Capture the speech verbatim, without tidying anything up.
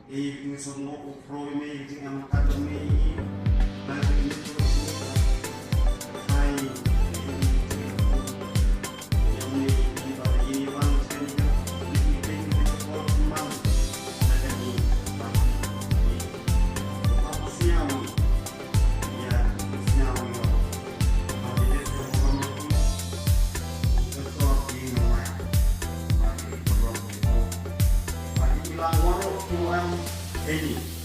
Ïa ki sngewbha u phroi me ïa ki jingem ka jong me ïa ki. Ba ki ne tu ïa ki. Hai. Hey.